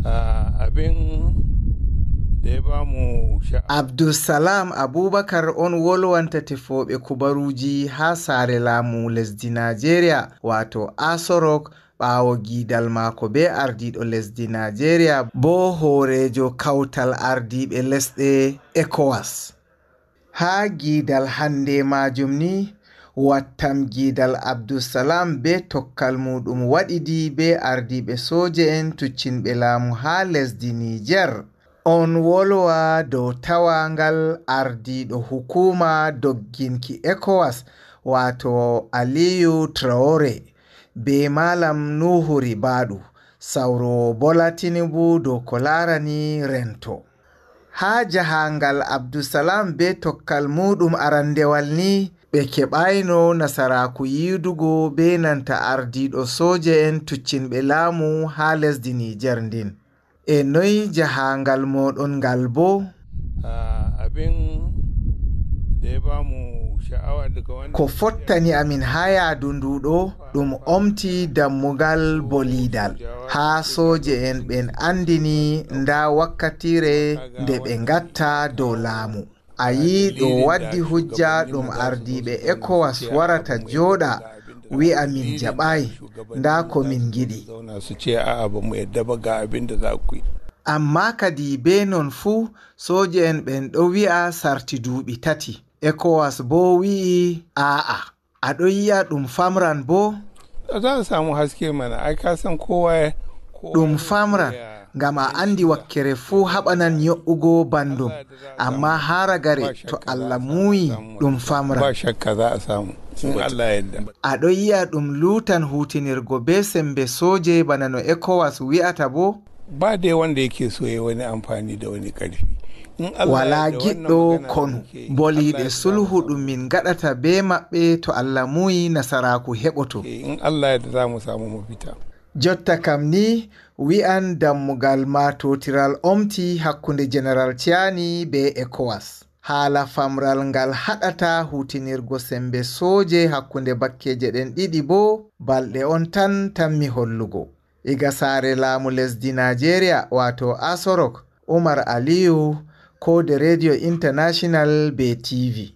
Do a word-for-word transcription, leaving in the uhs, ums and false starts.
Ah, abin da ya ba mu sha'awa. Abdulsalam Abubakar on wolwanta tefooɓe kubaruuji haa saare laamu lesdi Naajeeriya, waato Asorok, ɓaawo giidal maako bee ardiiɗo lesdi Naajeeriya, boo hooreejo kawtal ardiiɓe lesɗe ECOWAS. Haa giidal hannde maajum ni, wattam giidal Abdulsalam bee tokkal muuɗum waɗidi bee ardiiɓe sooje'en tuccinɓe laamu haa lesdi Niijeer. On wolwa dow tawaangal ardiiɗo hukuuma dogginki ECOWAS, waato Aliyu Traore, bee Malam Nuhu Ribadu, sawroowo Bola Tinubu dow ko laarani rento. Haa jahaangal Abdulsalam bee tokkal muuɗum arandewal ni, ɓe keɓaayno nasaraaku yiidugo bee nanta ardiiɗo sooje'en tuccinɓe laamu haa lesdi Niijeer ndin. E noy jahaangal mooɗon ngal boo? Ah, abin da ya ba mu sha'awa daga wannan Ko fottani amin haa yaadu ndu ɗo, ɗum omti dammugal boliidal. Haa sooje'en ɓen anndini ndaa wakkatiire nde ɓe ngatta dow laamu. A yii ɗo waddi hujja ɗum ardiiɓe ECOWAS warata jooɗa wi'a min jaɓaay, ndaa ko min ngiɗi. Zauna su ce, "A'a, ba mu yadda ba, ga abin da za ku yi." Ammaa kadi bee non fuu, sooje'en ɓen ɗo wi'a sarti duuɓi tati. ECOWAS boo wi'i, "Aa'a." A ɗo yi'a ɗum famran boo? Za a samu haske mana, ai ka san kowa ya, kowa Ɗum ya famran, ya ngam a anndi wakkere fuu haɓanan nyo'ugo bandum. Amma haa ragare, to Allah muuyi, ɗum famran. Ba shakka za a samu, in Allah ya yarda. A ɗo yi'a ɗum luutan huutinirgo bee sembe sooje bana no ECOWAS wi'ata boo? Ba dai wanda yake so ya wani amfani da wani ƙarfi. In Allah ya Walaa yarda, wannan giɗɗo magana da konu. Muke yi, Boliiɗe Allah ya sulhu ɗum min ngaɗata bee maɓɓe, to Allah muuyi, nasaraaku heɓoto. Eh, in Allah ya yarda, za mu samu mafita. Jotta kam ni, wi'an dammugal maatootiral omti hakkunde Jeneral Tiani bee ECOWAS. Haala famral ngal haɗata huutinirgo sembe sooje hakkunde bakkeeje ɗen ɗiɗi boo, balɗe on tan tammi hollugo. Iga saare laamu lesdi Naajeeriya, waato Asorok, Umar Aliyu, koode Radio International bee T V.